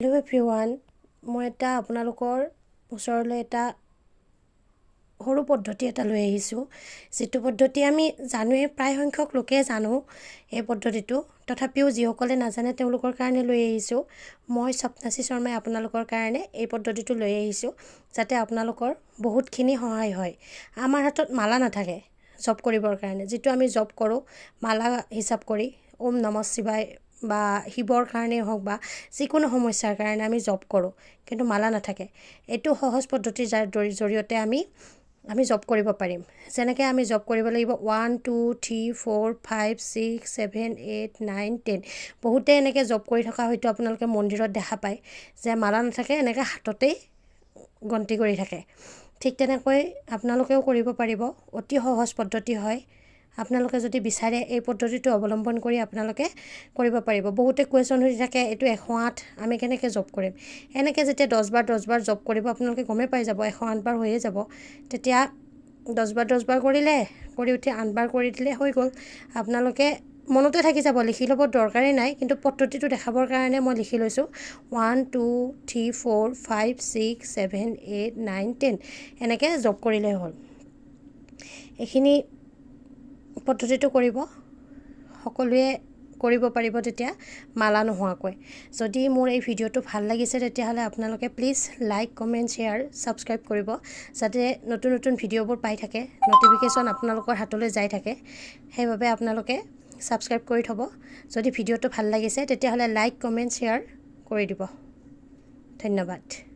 Hello' everyone, মই এটা আপোনালোকৰ ওচৰলৈ এটা সৰু পদ্ধতি এটা লৈ আহিছোঁ, যিটো পদ্ধতি আমি জানোৱেই, প্ৰায় সংখ্যক লোকে জানো এই পদ্ধতিটো। তথাপিও যিসকলে নাজানে তেওঁলোকৰ কাৰণে লৈ আহিছোঁ। মই স্বপ্নাশ্ৰী শৰ্মাই আপোনালোকৰ কাৰণে এই পদ্ধতিটো লৈ আহিছোঁ, যাতে আপোনালোকৰ বহুতখিনি সহায় হয়। আমাৰ হাতত মালা নাথাকে জপ কৰিবৰ কাৰণে। যিটো আমি জপ কৰোঁ মালা হিচাপ কৰি, ওম নমঃ শিৱায় বা শিৱৰ কাৰণেই হওক বা যিকোনো সমস্যাৰ কাৰণে আমি জপ কৰোঁ, কিন্তু মালা নাথাকে। এইটো সহজ পদ্ধতিৰ যাৰ জৰিয়তে আমি জপ কৰিব পাৰিম। যেনেকৈ আমি জপ কৰিব লাগিব 1 2 3 4 5 6 7 8 9 10। বহুতে এনেকৈ জপ কৰি থকা হয়তো আপোনালোকে মন্দিৰত দেখা পায় যে মালা নাথাকে, এনেকৈ হাততেই গন্তি কৰি থাকে। ঠিক তেনেকৈ আপোনালোকেও কৰিব পাৰিব। অতি সহজ পদ্ধতি হয়। আপোনালোকে যদি বিচাৰে, এই পদ্ধতিটো অৱলম্বন কৰি আপোনালোকে কৰিব পাৰিব। বহুতে কুৱেশ্যন সুধি থাকে, এইটো 108 আমি কেনেকৈ জপ কৰিম? এনেকৈ যেতিয়া 10 বাৰ 10 বাৰ জপ কৰিব, আপোনালোকে গমেই পাই যাব, 108 বাৰ হৈয়ে যাব। তেতিয়া 10 বাৰ 10 বাৰ কৰিলে, কৰি উঠি 8 বাৰ কৰি দিলে হৈ গ'ল। আপোনালোকে মনতে থাকি যাব, লিখি ল'ব দৰকাৰেই নাই। কিন্তু পদ্ধতিটো দেখাবৰ কাৰণে মই লিখি লৈছোঁ, 1 2 3 4 5 6 7 8 9 10, এনেকৈ জপ কৰিলেই হ'ল। এইখিনি পদ্ধতিটো কৰিব, সকলোৱে কৰিব পাৰিব তেতিয়া মালা নোহোৱাকৈ। যদি মোৰ এই ভিডিঅ'টো ভাল লাগিছে, তেতিয়াহ'লে আপোনালোকে please like, comment, share, subscribe কৰিব, যাতে নতুন নতুন ভিডিঅ'বোৰ পাই থাকে, ন'টিফিকেশ্যন আপোনালোকৰ হাতলৈ যাই থাকে। সেইবাবে আপোনালোকে ছাবস্ক্ৰাইব কৰি থ'ব। যদি ভিডিঅ'টো ভাল লাগিছে, তেতিয়াহ'লে লাইক, কমেণ্ট, শ্বেয়াৰ কৰি দিব। ধন্যবাদ।